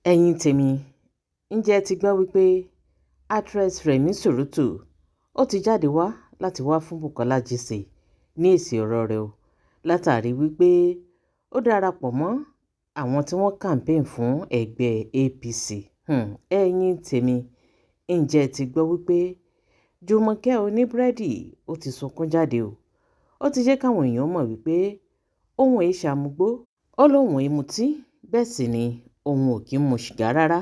Ẹ̀yin tèmi, ǹjẹ́ ẹ ti gbọ́ wípé actress Remi Surutu ó ti jáde wá láti wáá fún Bukola Jesse ní èsì ọ̀rọ̀ rẹ̀ o, látàrí wípé ó darapọ̀ mọ́ àwọn tí wọ́n campaign fún ẹgbẹ́ APC. Ẹ̀yin tèmi, ǹjẹ́ ẹ ti gbọ́ wípé Jùmọ̀kẹ́ Oníbúrẹ́dì ó ti sunkún jáde o? Ó ti jẹ́ káwọn èèyàn mọ̀ wípé òun èé ṣàmúgbó, ó lóun èé mutí, bẹ́ẹ̀ sì ni òun ò kí ń mu sìgá rárá.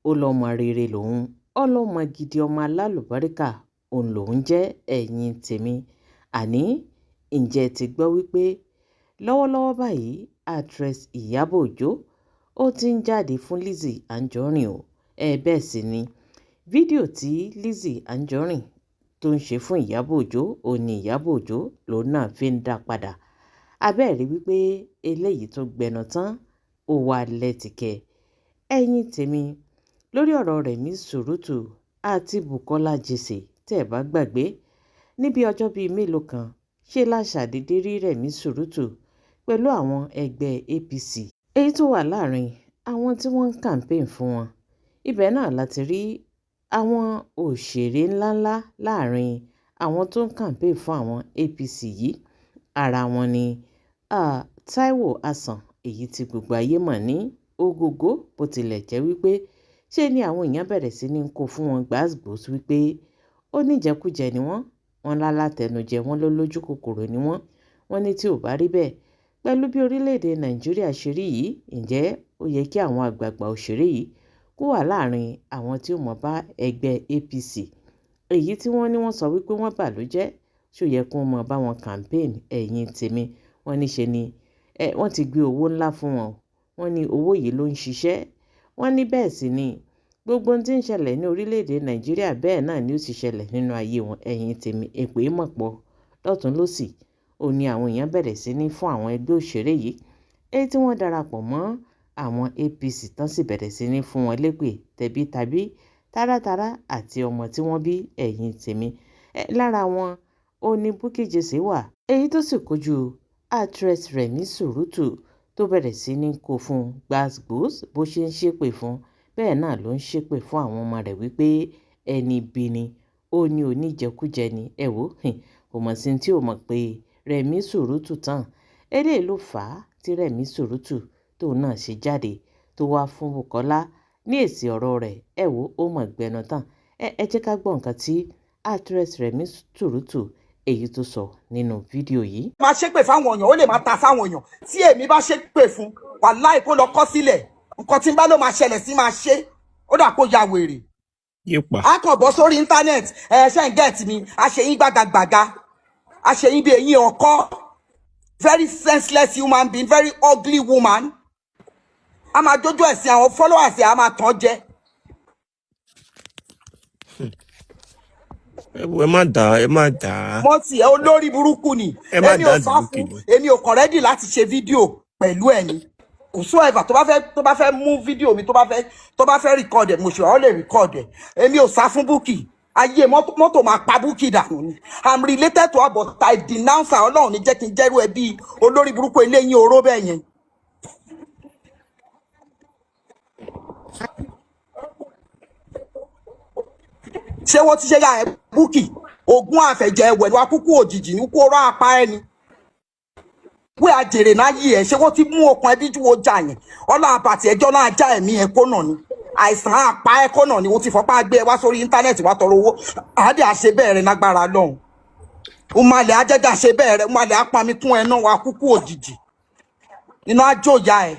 Ó lọ́mọ rere lòun, ọlọ́mọ gidi, ọmọ alálùbáríkà òun lòún jẹ́. Ẹ̀yin tèmi, àní ǹjẹ́ ẹ ti gbọ́ wípé lọ́wọ́lọ́wọ́ báyìí actress Ìyábọ̀ Òjó ó ti ń jáde fún Lizzy Anjorin o? Ẹ bẹ́ẹ̀ sì ni fídíò tí Lizzy Anjorin tó ń ṣe fún Ìyábọ̀ Òjó, òun ni Ìyábọ̀ Òjó lòun náà fi ń dá padà. Abẹ́ẹ̀rí wípé eléyìí tó gbẹnu tán, ó wà lẹ́tìkẹ́. Ẹ̀yin tèmi, lórí ọ̀rọ̀ Rẹ̀mí Sùrùtù àti Bukola Jesse, tẹ́ ẹ̀ bá gbàgbé, níbi ọjọ́ bíi mélòó kan ṣe la ṣàdédé rí Rẹ̀mí Sùrùtù pẹ̀lú àwọn ẹgbẹ́ APC, èyí tó wà láàrin àwọn tí wọ́n ń campaign fún wọn. Ibẹ̀ náà láti rí àwọn òṣèré ńláńlá láàrin àwọn tó ń campaign fún àwọn APC yìí. Ara wọn ni Taiwo Hassan, èyí tí gbogbo ayé mọ̀ ní Ògògó, bó tilẹ̀ jẹ́ wípé ṣé ni àwọn èèyàn bẹ̀rẹ̀ sí ní kó fún wọn gbàásgbòós wípé oníjẹkújẹ ni wọ́n, wọ́n lálátẹnujẹ, wọ́n ló lójú kòkòrò ni wọ́n. Wọ́n ní tí ò bá rí bẹ́ẹ̀, pẹ̀lú bí orílẹ̀-èdè Nàìjíríà ṣe rí yìí, ǹjẹ́ ó yẹ kí àwọn àgbààgbà òṣèré yìí kó wà láàrin àwọn tí ó mọ̀ bá ẹgbẹ́ APC, èyí tí wọ́n ní wọ́n sọ wípé wọ́n bà ló jẹ́, ṣó yẹ kó mọ̀ bá wọn campaign? Ẹ̀yin tèmi, wọ́n ní ṣe ni wọ́n ti gbé owó ńlá fún wọn, wọ́n ní owó yìí ló ń ṣiṣẹ́. Wọ́n ní bẹ́ẹ̀ sì ni gbogbo ohun tí ń ṣẹlẹ̀ ní orílẹ̀-èdè Nàìjíríà, bẹ́ẹ̀ náà ni ó sì ṣẹlẹ̀ nínú ayé wọn. Ẹ̀yin tèmi, èpè mọ̀ pọ̀ lọ́tún lọ́sì. Ó ní àwọn èèyàn bẹ̀rẹ̀ sí ní fún àwọn ẹgbẹ́ òṣèré yìí, èyí tí wọ́n darapọ̀ mọ́ àwọn APC tán, sì bẹ̀rẹ̀ sí ní fún wọn lépè tẹ̀bí tàbí tárátárá àti ọmọ tí wọ́n bí. Ẹ̀yin tèmi, lára wọn ó ní Bukky Jesse wà, èyí tó sì kojú actress Rẹ̀mí Sùrùtù, tó bẹ̀rẹ̀ sí ní kó fún gbàsgbòs. Bó ṣe ń ṣépè fún, bẹ́ẹ̀ náà ló ń ṣépè fún àwọn ọmọ rẹ̀ wípé ẹni ibi ni, ó ní oníjẹkújẹ ni. Ẹ wò ó, kò mọ̀ sí tí ò mọ̀ pé Rẹ̀mí Sùrùtù tán. Eléyìí ló fà á tí Rẹ̀mí Sùrùtù tóun náà ṣe jáde tó wáá fún Bukola ní èsì ọ̀rọ̀ rẹ̀. Ẹ wò ó, mọ̀ gbẹnu tán. Ẹ jẹ́ ká gbọ́ nǹkan tí actress Rẹ̀mí Sùrùtù èyí tó sọ nínú fídíò yìí. Máa ṣépè fáwọn èèyàn, ó lè máa ta sáwọn èèyàn. Tí èmi bá ṣépè fún, wàláì, kó lọ kọ́ sílẹ̀, nǹkan tí n bá ló máa ṣẹlẹ̀ sí máa ṣe. Ó dà kó ya wèrè. Yípa. A kàn bọ́ sórí internet, ẹ ṣe ń get mi, a ṣe yín gbàgàgbàgà, a ṣe yín bí eyín ọkọ. Very senseless human being, very ugly woman. A máa jójú ẹ̀sìn àwọn followers ẹ̀, a máa tàn jẹ. Ẹ má dà, ẹ má dà. Mo ti ẹ, olórí burúkú ni. Ẹ má Èmi dá ò sá Bukky fún lọ. Èmi ò kàn ready láti ṣe fídíò pẹ̀lú ẹ̀ ni. Whosoever tó bá fẹ́ mú fídíò mi, tó bá fẹ́ record ẹ̀, mo ṣe ọ́ lè record ẹ̀. Èmi ò sá fún Bukky. Ayé mọ́tò máa pa Bukky dànù ni. I'm related to her, but I denounce her. Ọlọ́run ní jẹ́ kí n jẹ́rú ẹ bí olórí burúkú eléyín oró bẹ́ẹ̀ yẹn. Ṣé wọ́n ti ṣe yá ẹ Bukky? Ogún àfẹ̀jẹ̀ ẹ̀wẹ̀ ni wàá kúkú òjijì ní kó rọ́ apá ẹni wé àjèrè náà yí ẹ. Ṣé wọ́n ti mú okùn ẹbí ju ọjà yẹn? Ọlọ́ àbàtì ẹjọ́ náà já ẹ̀mí ẹ̀ kó nà ni, àìsàn àpá ẹ̀ kó nà ni. Wọ́n ti fọpá gbé ẹ wá sórí íńtánẹ́ẹ̀tì wá tọrọ owó. Àádé àṣẹ bẹ́ẹ̀ rẹ lágbára lọ́hùn umalẹ̀ ajẹ́jà ṣe bẹ́ẹ̀ rẹ, umalẹ̀ apamikún ẹ náà wàá kúkú òjijì, iná àjòyà ẹ.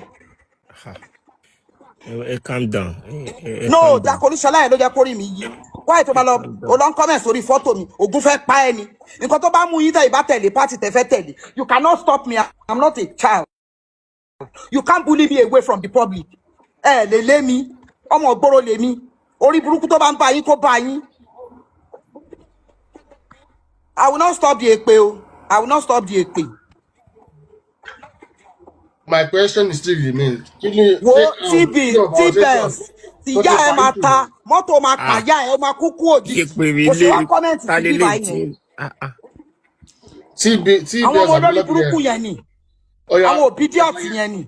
Ha. Ẹ calm down, ẹ No. calm down. Jakolúṣọlá yẹn ló jẹ́ kórìí mi yí wáyé tó bá Ẹ lọ calm ó down. lọ ń comment sórí fọ́tò mi. Ògùn fẹ́ pa ẹ́ ni. Nǹkan tó bá mú yín tẹ̀ ìbá tẹ̀lé party tẹ̀ fẹ́ tẹ̀lé, you cannot stop me. I'm not a child. You can't bully me away from the public. Ẹ lè lé mi, ọmọ ògbóró lè mi. Orí burúkú tó bá ń bá yín, kó bá yín. I will not stop the èpè o. I will not stop the èpè. My question still remains. Kí ni Wo ṣé TB tí ọba T ọ̀sẹ̀ bells tó tìyá ti ẹ parí máa tù ta mọ́tò, máa Ah, pàyà ẹ, ó máa kúkú òjijì. yípe Kò ṣe ilé wá comment ta sí bíbá lélẹ̀ tí yẹn. ah ah. TB Àwọn TBS ọmọ olórí àbí burúkú lọ́pìlẹ̀ yẹn ni. Ọ̀yà. Àwọn obedient yẹn ni.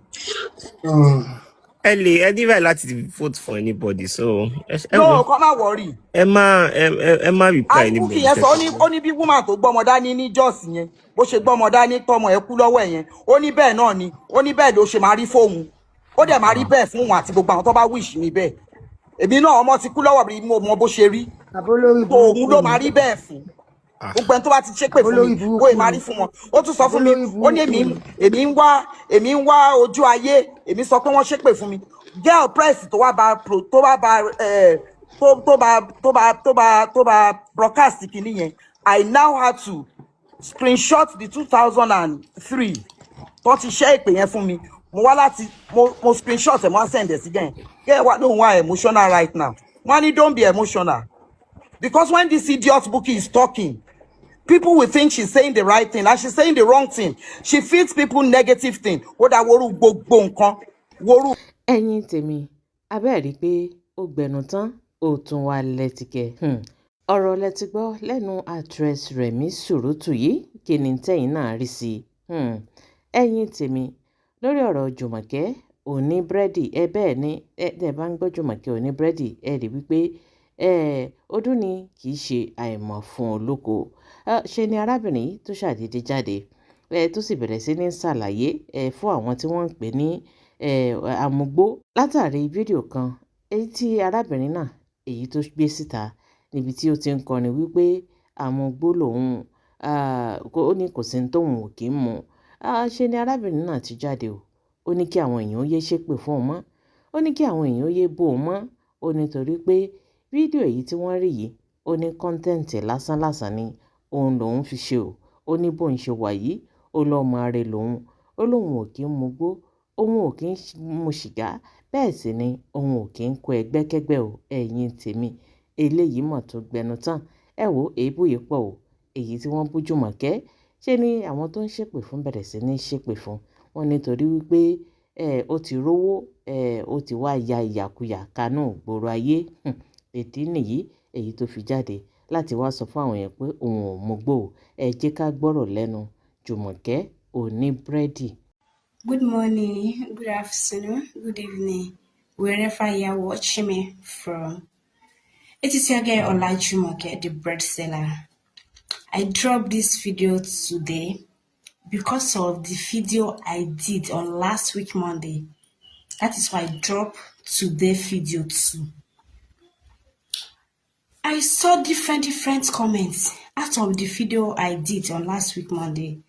Ẹ lè ẹ ní right láti vote for anybody, so ẹ No, wo kọ́ má worry. ẹ má ẹ ẹ ẹ má reply Àní Bukky anybody yẹn sọ, ó ní tẹ́tí. ó ní bí woman tó gbọ́mọ dání ní Jos yẹn, bó ṣe gbọ́mọ dání tọmọ ẹ̀ kú lọ́wọ́ ẹ̀ yẹn, ó ní bẹ́ẹ̀ náà ni, ó ní bẹ́ẹ̀ ló ṣe máa rí fóun, ó dẹ̀ máa rí bẹ́ẹ̀ fún òun àti gbogbo àwọn tó bá wish mi bẹ́ẹ̀. Èmi náà, ọmọ ti kú lọ́wọ́ mi, mo mọ bó ṣe rí. Àbólórí Tó òun burúkú ló ni. máa rí bẹ́ẹ̀ fún gbogbo ẹni tó bá ti ṣépè fún mi, Àbólórí bóyá burúkú máa rí ni. fún wọn. Ó tún sọ fún mi, Àbólórí ó ní burúkú èmi ni. èmi ń wá ojú ayé, èmi sọ pé wọ́n ṣépè fún mi. Girl press tó wá bá pro tó wá bá ẹ tó tó bá tó bá tó bá tó bá broadcast kìíní yẹn, I now had to screenshot the 2003 tó ti ṣẹ́ ìpè yẹn fún mi. Mo wá láti mo screenshot ẹ̀, mo wá send ẹ̀ sí gẹ̀ gẹ̀ wá lóhùn wá emotional right now. Wọ́n á ní don't be emotional, because when this idiot Bukky is talking, people will think she's saying the right thing and she's saying the wrong thing. She feeds people negative thing. Ó dá woru gbogbo nǹkan woru. Ẹ̀yin tèmi, abẹ́ẹ̀ rí i pé ó gbẹnu tán, ó tún wá lẹ́tìkẹ́. Ọ̀rọ̀ lẹ ti gbọ́ lẹ́nu actress Rẹ̀mí Sùrùtù yìí. Kí ni tẹ́yin náà rí sí i? Ẹ̀yin tèmi, lórí ọ̀rọ̀ Jùmọ̀kẹ́ òní búrẹ́dì, ẹ bẹ́ẹ̀ ni, ẹ tẹ́ bá ń gbọ́ Jùmọ̀kẹ́ òní búrẹ́dì, ẹ rí wípé ẹ ọdún ni, kì í ṣe àìmọ̀ fún olóko. Ṣe ni arábìnrin yìí tó ṣàdédé jáde, ẹ tó sì bẹ̀rẹ̀ sí ní ṣàlàyé ẹ fún àwọn tí wọ́n ń pè ní ẹ àmugbó, látàrí fídíò kan èyí tí arábìnrin náà èyí tó gbé síta, níbi tí ó ti ń kọrin wípé àmugbó lòun, ó ní kò sí ní tóun ò kí ń mu. Ṣe ni arábìnrin náà ti jáde o, ó ní kí àwọn èèyàn ó yé ṣépè fún òun mọ́, ó ní kí àwọn èèyàn ó yé bò ó mọ́. Ó nítorí pé fídíò èyí tí wọ́n rí yìí, ó ní content lásánlàsàn ni òun lòun fi ṣe o. Ó ní bóun ṣe wà yìí, ó lọ́mọ arẹ lòun, ó lóun ò kí ń mugbó, òun ò kí ń mu sìgá, bẹ́ẹ̀ sì ni òun ò kí ń kó ẹgbẹ́kẹ́gbẹ́ o. Ẹ̀yin tèmi, eléyìí mọ̀ tó gbẹnu tán. Ẹ wo, èébú yìí pọ̀ o, èyí tí wọ́n bú Jùmọ̀kẹ́. Ṣé ni àwọn tó ń ṣépè fún bẹ̀rẹ̀ sí ní ṣépè fún wọn, nítorí wípé ẹ ó ti rówó, ẹ ó ti wá ya ìyàkuyà kanú ìgboro ayé. Ìdí nìyí èyí tó fi jáde láti wá sọ fún àwọn èèyàn pé òun ò mugbó o. Ẹ jẹ́ ká gbọ́rọ̀ lẹ́nu Jùmọ̀kẹ́ òní búrẹ́dì. Good morning, good afternoon, good evening, wherever you are watching me from. It is your girl Olajumoke, the bread seller. I dropped this video today because of the video I did on last week Monday. That is why I dropped today video too. I saw different comments out of the video I did on last week Monday.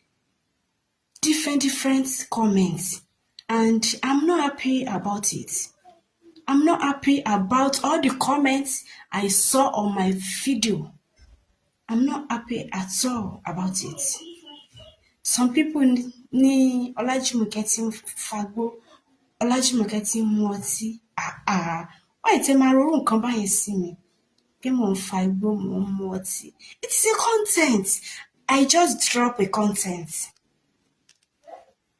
Different comments, and I'm not happy about it. I'm not happy about all the comments I saw on my video. I'm not happy at all about it. Some people ní Ọlájùmọ̀kẹ́ tí ń fagbó, Ọlájùmọ̀kẹ́ tí ń mu ọtí. Àà, why tẹ máa rorú nǹkan báyẹn sí mi? Pé mò ń fa igbó, mò ń mu ọtí. It is a content. I just drop a content.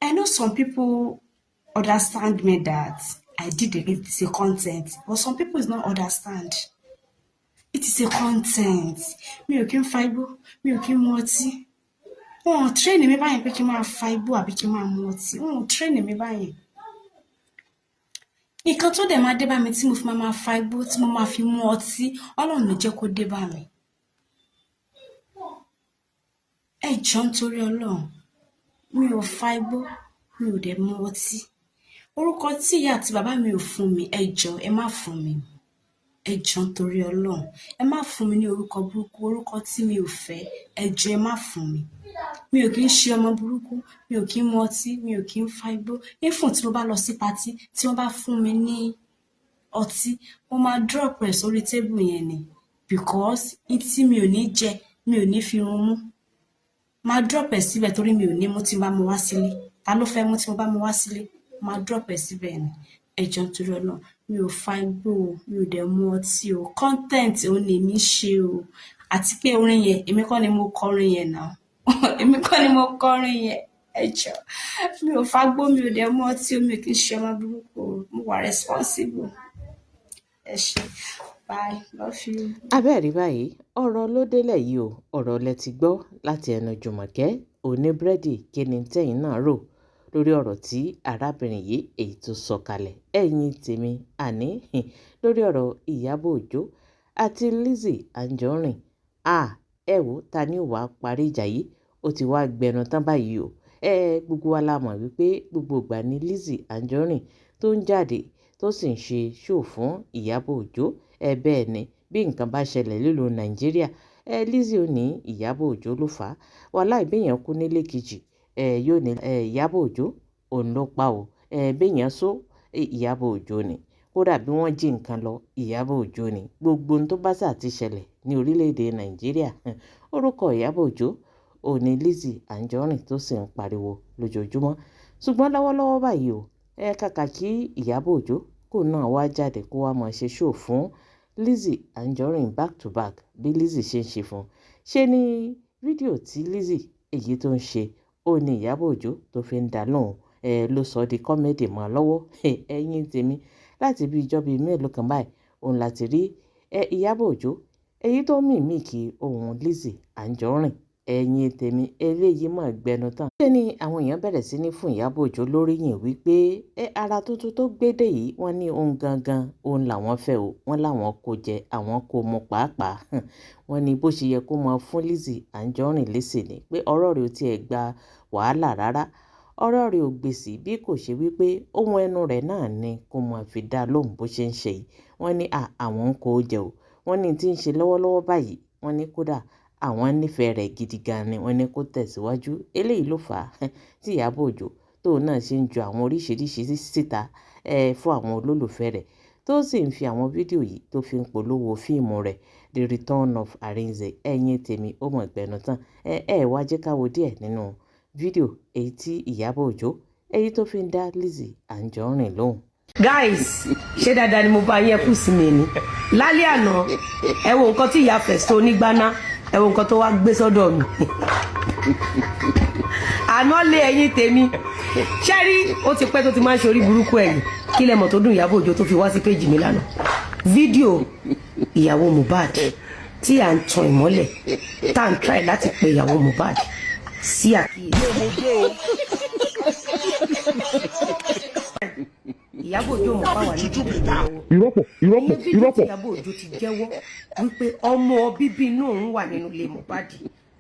I know some people understand me that I did it, it's a content, but some people is not understand. It is a content. Mi ò kí ń fa igbó, mi ò kí ń mu ọtí. Wọn ò train mi báyẹn pé kí n máa fa igbó àbí kí n máa mu ọtí. Wọn ò train mi báyẹn. Nǹkan tó dẹ̀ máa dé bá mi tí mo fi máa máa fa igbó, tí mo máa fi mu ọtí, Ọlọ́run ò ní jẹ́ kó dé bá mi. Ẹ jọ̀ọ́, nítorí Ọlọ́run, mi ò fa igbó, mi ò dẹ̀ mu ọtí. Orúkọ tí ìyá àti bàbá mi ò fún mi, ẹ jọ̀ọ́, ẹ má fún mi. Ẹ jọ̀ọ́, nítorí Ọlọ́run, ẹ má fún mi ní orúkọ burúkú, orúkọ tí mi ò fẹ́. Ẹ jọ̀ọ́, ẹ má fún mi. Mi ò kí ń ṣe ọmọ burúkú, mi ò kí ń mu ọtí, mi ò kí ń fa igbó. Even tí mo bá lọ sí party, tí wọ́n bá fún mi ní ọtí, mo máa drop ẹ̀ sórí table yẹn ni, because n tí mi ò ní jẹ, mi ò ní fi run mú. Máa drop ẹ̀ síbẹ̀ torí mi ò ní mú tí n bá mu wá sílé. Ta ló fẹ́ mú tí mo bá mu wá sílé? Máa drop ẹ̀ síbẹ̀ ni. Ẹ jọ̀ọ́, nítorí Ọlọ́run, mi ò fa igbó o, mi ò dẹ̀ mu ọtí o. Content òun lèmi ṣe o. Àti pé orin yẹn, èmi kọ́ ni mo kọ orin yẹn now. Èmi kọ́ ni mo kọ orin yẹn. Ẹ jọ̀ọ́, mi ò fagbó, mi ò dẹ̀ mu ọtí o, mi ò kí ń ṣe ọmọ burúkú o. Mo wà responsible. Ẹ ṣé. Bye. Love you. Abẹ́ẹ̀rí báyìí, ọ̀rọ̀ ló délẹ̀ yìí o. Ọ̀rọ̀ lẹ ti gbọ́ láti ẹnu Jùmọ̀kẹ́ òní búrẹ́dì. Kí ni tẹ́yin náà rò? Lórí ọ̀rọ̀ tí arábìnrin yìí èyí tó sọ kalẹ̀, ẹ̀yin tèmi, àní lórí ọ̀rọ̀ Ìyábọ̀ Òjó àti Lizzy Anjorin, à ẹ wò, ta ni ó wàá parí ìjà yìí? Ó ti wá gbẹnu tán báyìí o. Ẹ gbogbo wa la mọ̀ wípé gbogbo ìgbà ni Lizzy Anjorin tó ń jáde tó sì ń ṣe ṣóò fún Ìyábọ̀ Òjó. Ẹ bẹ́ẹ̀ ni, bí nǹkan bá ṣẹlẹ̀ nílùú Nàìjíríà, ẹ Lizzy ò ní Ìyábọ̀ Òjó ló fà á. Wàhálà ìbéèyàn kú nílé kejì, ẹ yóò ní ẹ Ìyábọ̀ Òjó òun ló pa o. Ẹ béèyàn sọ Ìyábọ̀ Òjó ni. Kódà bí wọ́n jí nǹkan lọ, Ìyábọ̀ Òjó ni. Gbogbo ohun tó bá sà ti ṣẹlẹ̀ ní orílẹ̀-èdè Nàìjíríà, orúkọ Ìyábọ̀ Òjó òun ni Lizzy Anjorin tó sì ń pariwo lójoojúmọ́. Ṣùgbọ́n lọ́wọ́lọ́wọ́ báyìí o, ẹ kàkà kí Ìyábọ̀ Òjó kó náà wá jáde kó wá máa ṣe ṣóò fún Lizzy Anjorin back to back bí Lizzy ṣe ń ṣe fún un. Ṣé ní fídíò tí Lizzy èyí tó ń ṣe, ó ní Ìyábọ̀ Òjó tó fi ń dá lóhùn, ẹ ló sọ di comedy mọ́ lọ́wọ́. Ẹ̀yin tèmi, láti bí ijọ́ bíi mélòó kan báyìí òun láti rí ẹ Ìyábọ̀ Òjó èyí tó mimic ohùn Lizzy Anjorin. Ẹ̀yin tèmi, eléyìí mọ̀ gbẹnu tán. Ṣé ni àwọn èèyàn bẹ̀rẹ̀ sí ní fún Ìyábọ̀ Òjó lóríyìn wípé ẹ ara tuntun tó gbédè yìí, wọ́n ní ohun gangan òun làwọn fẹ́ o, wọ́n láwọn kò jẹ àwọn kò mu pàápàá. Wọ́n ní bó ṣe yẹ kó máa fún Lizzy Anjorin lésì ni pé ọ̀rọ̀ rẹ̀ ò tiẹ̀ gba wàhálà rárá, ọ̀rọ̀ rẹ̀ ò gbèsì bí kò ṣe wípé ohun ẹnu rẹ̀ náà ni kó máa fi dá lóhùn bó ṣe ń ṣe yìí. Wọ́n ní à àwọn ń kó jẹ o, wọ́n ní tí ń ṣe lọ́wọ́lọ́wọ́ báyìí, wọ́n ní kódà àwọn nífẹ̀ẹ́ rẹ̀ gidi gan ni, wọ́n ní kó tẹ̀síwájú. Eléyìí ló fà á tí Ìyábọ̀ Òjó tóun náà ṣe ń ju àwọn oríṣiríṣi síta ẹ fún àwọn olólùfẹ́ rẹ̀, tó sì ń fi àwọn fídíò yìí tó fi ń polówó fíìmù rẹ̀ The Return of Arinze. Ẹ̀yin tèmi, ó mọ̀ ìgbẹ́nu tán. Ẹ ẹ wá jẹ́ ká wo díẹ̀ nínú fídíò èyí tí Ìyábọ̀ Òjó èyí tó fi ń dá Lizzy Anjorin lóhùn. Guys, ṣé dáadáa ni mo bá yín? Kù sí mi ní lálẹ́ àná. Ẹ wo nǹkan tí ìyá Festo onígbáná, ẹ wo nǹkan tó wá gbé sọ́dọ̀ mi àná lé. Ẹ̀yin tèmi, ṣé rí, ó ti pẹ́ tó ti máa ń ṣe orí burúkú. Ẹ̀yìn kí lẹ mọ̀ tó dùn Ìyábọ̀ Òjó tó fi wá sí péjì mi lánàá? Fídíò ìyàwó Mohbad tí à ń tan ìmọ́lẹ̀, tá à ń try láti pe ìyàwó Mohbad sí àkíyèsí. Ìyábọ̀ Òjó mọ̀ báwa ní Ìrọ́pọ̀, ìrọ́pọ̀. Ìyẹn fídíò tí Ìrọ́pọ̀. Ìyábọ̀ Òjó ti jẹ́wọ́ wípé ọmọ bíbí inú òun wà nínú ilé Mohbad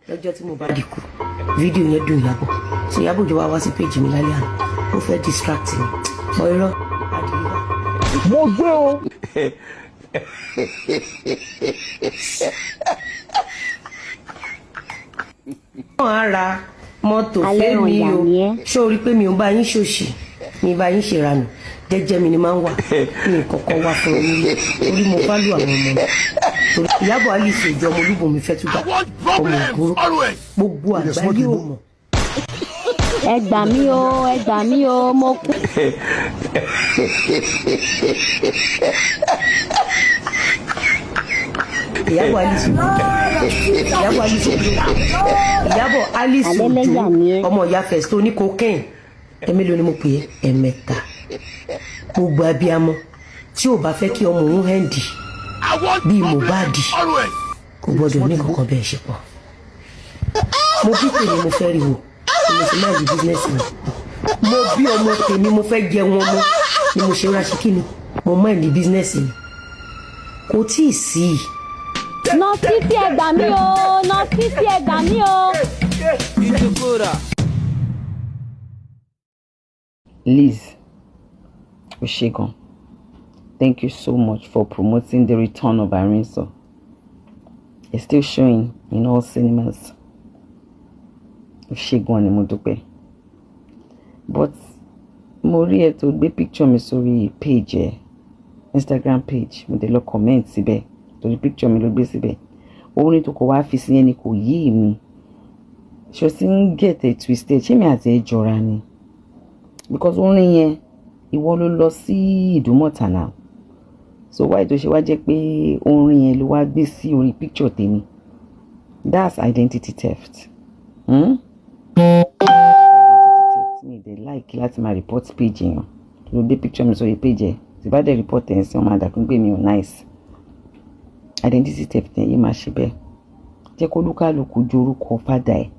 lọ́jọ́ tí Mohbad kú. Fídíò yẹn dùn Ìyábọ̀ tí Ìyábọ̀ Òjó wá wá sí péjì mi lálẹ́ àná. Ó fẹ́ distract mi mọ irọ́ adìyẹ wá. Mo gbé o. Wọ́n á ra mọ́tò Alẹ́ fẹ́mi ọ̀yà o. ni ẹ́. Ṣé o rí i pé mi ò bá yín ṣòṣì, mi bá yín ṣèranù? Jẹ́jẹ́ mi ni máa ń wà. Mi kọ́kọ́ wá fún orí orí mo bá lù àwọn ọmọ mi torí Ìyábọ̀ Alice Òjó ọmọ Olúbùnmi Fẹ́túgbà ọmọ ògúrú gbogbo àgbáyé ò mọ̀. Ẹ gbà mí o, ẹ gbà mí o, mo kú. Ìyábọ̀ Alice Òjó, Ìyábọ̀ Alice Òjó, Ìyábọ̀ Alice Alẹ́ Òjó lẹ́yà ni ẹ́. Ọmọ ìyá Festo ní cocaine. Ẹ̀mélòó ni mo pè é? Ẹ̀mẹ́ta. Gbogbo abiyamọ tí ò bá fẹ́ kí ọmọ òun hẹ́ǹdì bíi Mohbad kò gbọdọ̀ ní kankan bẹ́ẹ̀ ṣe pọ̀. Mo bí tèmi, mo fẹ́ rí wò ni mo ṣe máa di business mi. Mo bí ọmọ tèmi, mo fẹ́ jẹun ọmọ ni mo ṣe ra ṣe kí ni mo máa di business mi. Kò tí ì sí i. Nurse Títí, ẹ gbà mí o, Nurse Títí, ẹ gbà mí o. Liz Oshegun, thank you so much for promoting The Return of Arinzo. It's still showing in all cinemas. Oshegun ni mo dúpẹ́. But mo rí ẹ tó gbé picture mi sórí page ẹ, Instagram page, mo dé lọ comment síbẹ̀ torí picture mi ló gbé síbẹ̀. Orin tó kọ wá fi sí yẹn ni kò yé mi. Ṣé o ti ń get it twisted? Ṣé mi àti ẹ jọra ni? Because orin yẹn, ìwọ ló lọ sí Ìdúmọ̀tà náà, so why tó ṣe wá jẹ́ pé orin yẹn ló wá gbé sí orí picture tèmi? That's identity theft, Identity theft. Mi dẹ̀ like láti máa report page yẹn. Ló gbé picture mi sórí page ẹ̀, tí bá dẹ̀ report ẹ̀ ń sìn, ọmọ àdàkùn pé mi ò nice. Identity theft yẹn yìí máa ṣe bẹ́ẹ̀. Jẹ́ kó lúkálùkù jorúkọ fádà ẹ̀.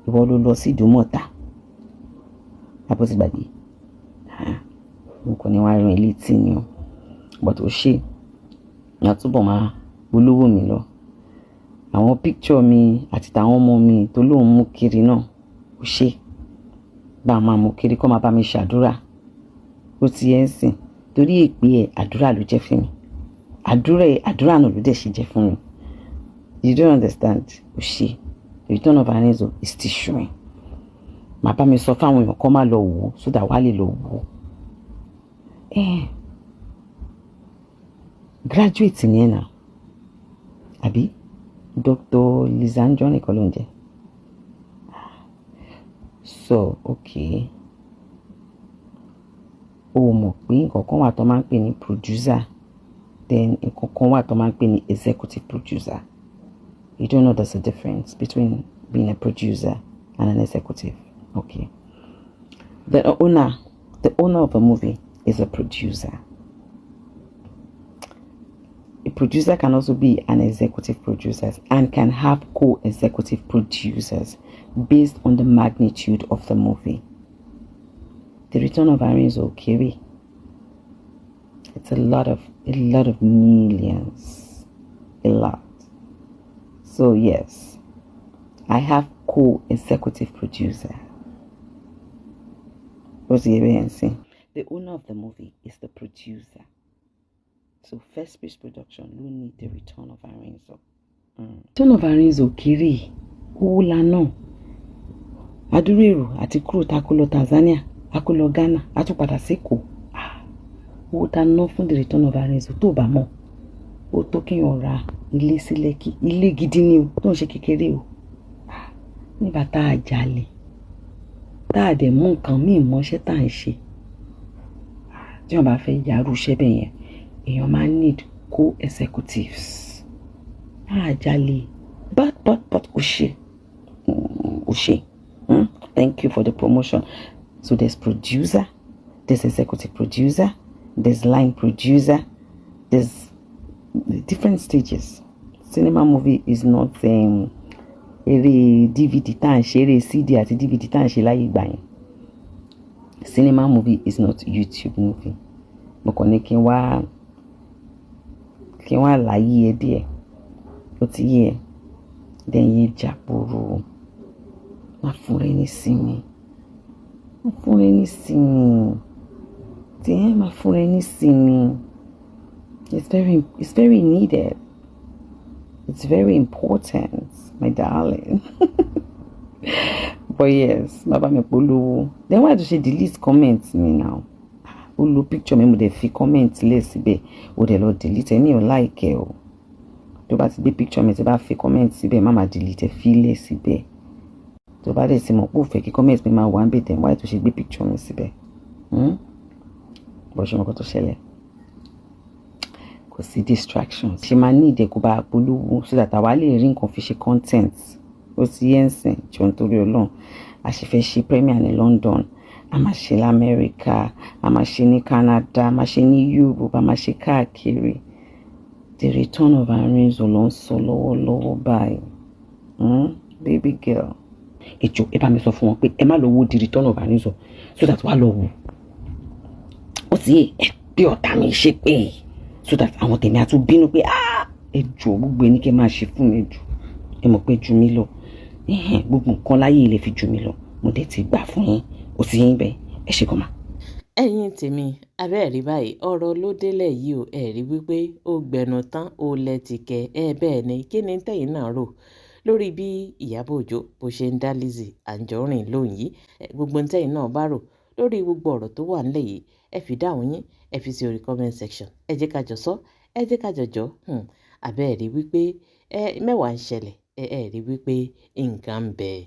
Ìwọ ló lọ sí Ìdúmọ̀tà. Àbó ti gbàgbé? Mo kàn ní wàá rán ẹ létí ni o. But ó ṣe, màá túbọ̀ máa polówó mi lọ. Àwọn picture mi àti tàwọn ọmọ mi tó lóun mú kiri náà, ó ṣe, bá a máa mú kiri kó máa bá mi ṣàdúrà. Ó ti yẹ ń sìn, torí èpè ẹ, àdúrà ló jẹ́ fún mi. Àdúrà ẹ, àdúrà náà ló dẹ̀ ṣe jẹ́ fún mi. You don't understand. Ó ṣe, The Return of Arinzo is still showing. Màá bá mi sọ fáwọn èèyàn kó má lọ wò ó, so that wàá lè lọ wò ó. Graduate ni ẹ náà, àbí Dr. Liz Anjorin kọ́ ló ń jẹ́? So okay, o mọ̀ pé nǹkan kan wà tó máa ń pè ní producer, then nǹkan kan wà tó máa ń pè ní executive producer. You don't know there's a difference between being a producer and an executive? Okay, the owner of a movie is a producer. A producer can also be an executive producer and can have co-executive producers based on the magnitude of the movie. The Return of Arinzo kéré. It's a lot of millions. A lot. So yes, I have co-executive producer. What's the The owner of the movie is the producer. So First Bridge Production ló ní The Return of Arinzo. Return of Arinzo kéré, owó la náà. Adúrú èrò àti kúrò tá a kó lọ Tanzania, a kó lọ Ghana, a tún padà sékòó. Owó tá a ná fún The Return of Arinzo, tó bá mọ̀, ó tó kéèyàn ra ilé sí Lẹ́kì. Ilé gidi ni o, tó ń ṣe kékeré o. Nígbà tá a jalè, tá a dẹ̀ mú nǹkan míì mọ́ṣẹ́ tá à ń ṣe. Tí wọ́n bá fẹ́ yàrá iṣẹ́ bẹ́ẹ̀ yẹn, èèyàn máa need co-executives. A jalè, but ó ṣe, ó ṣe. Thank you for the promotion. So there's producer, there's executive producer, there's line producer, there's different stages. Cinema movie is not eré DVD tá à ń ṣe, eré CD àti DVD tá à ń ṣe láyé ìgbà yẹn. Cinema movie is not YouTube movie. Mo kàn ní kí n wá láyé ẹ díẹ̀. Ó ti yé ẹ. Then yé jàpòrò. Má fúnra ẹni sinmi. Má fúnra ẹni sinmi. Tí ẹ má fúnra ẹni sinmi. It's very needed. It's very important, my darling. But yes, bàbá mi polówó. Then why do she delete comment mi now? Ó lo picture mi, mo dẹ̀ fi comment lẹ̀ síbẹ̀. Ó dẹ̀ lọ delete ẹ, mi ò like ẹ o. Tó bá ti gbé picture mi, tí bá fi comment síbẹ̀, má máa delete ẹ, fi lẹ̀ síbẹ̀. Tó bá dẹ̀ ti mọ̀ pé ò fẹ́ kí comment mi máa wà níbẹ̀, then why tó ṣe gbé picture mi síbẹ̀? Hmm? Bó ṣe mọ̀ kó tó ṣẹlẹ̀, kò sí distractions. Ṣe máa ní ìdẹ kó bá polówó so that àwa lè rí nǹkan fi ṣe content. Ó ti yẹn ń sìn jọ, nítorí Ọlọ́run. A sì fẹ́ ṣe premiere ní London, a máa ṣe lamẹ́ríkà, a máa ṣe ní Canada, a máa ṣe ní Europe, a máa ṣe káàkiri. The Return of Arinzo ló ń sọ lọ́wọ́lọ́wọ́ báyìí. Baby girl, ẹ jọ̀ọ́, ẹ bá mi sọ fún wọn pé ẹ má lọ wo The Return of Arinzo so that wàá lọ wò ó ti yé ẹ bí ọ̀tá mi ṣe pé, so that àwọn tèmi á tún bínú pé, ah, ẹ jọ̀ọ́, gbogbo ẹni kẹ́ máa ṣe fún mi jù, ẹ mọ̀ pé jù mí lọ, gbogbo nǹkan láyé ilẹ̀ fi jù mí lọ, mo dẹ̀ ti gbà fún yín. Ó ti yín bẹ́ẹ̀. Ẹ ṣe kàn máa. Ẹ̀yin tèmi, abẹ́ẹ̀rí báyìí, ọ̀rọ̀ ló délẹ̀ yìí o. Ẹ̀ rí wípé ó gbẹnu tán, ó lẹ́tìkẹ́ ẹ. Bẹ́ẹ̀ ni. Kí ni tẹ̀yin náà rò lórí bí Ìyábọ̀ Òjó bó ṣe ń dá Lizzy Anjorin lóhùn yìí? Gbogbo tẹ̀yin náà bá rò lórí gbogbo ọ̀rọ̀ tó wà nílẹ̀ yìí, ẹ fi dáhùn yín, ẹ fi sí orí comment section. Ẹ jẹ́ ká jọ sọ, ẹ jẹ́ ká jọ jọ. Abẹ́ẹ̀rí wípé ẹ mẹ́wàá ń ṣẹlẹ̀. Ẹ rí wípé nǹkan ń bẹ.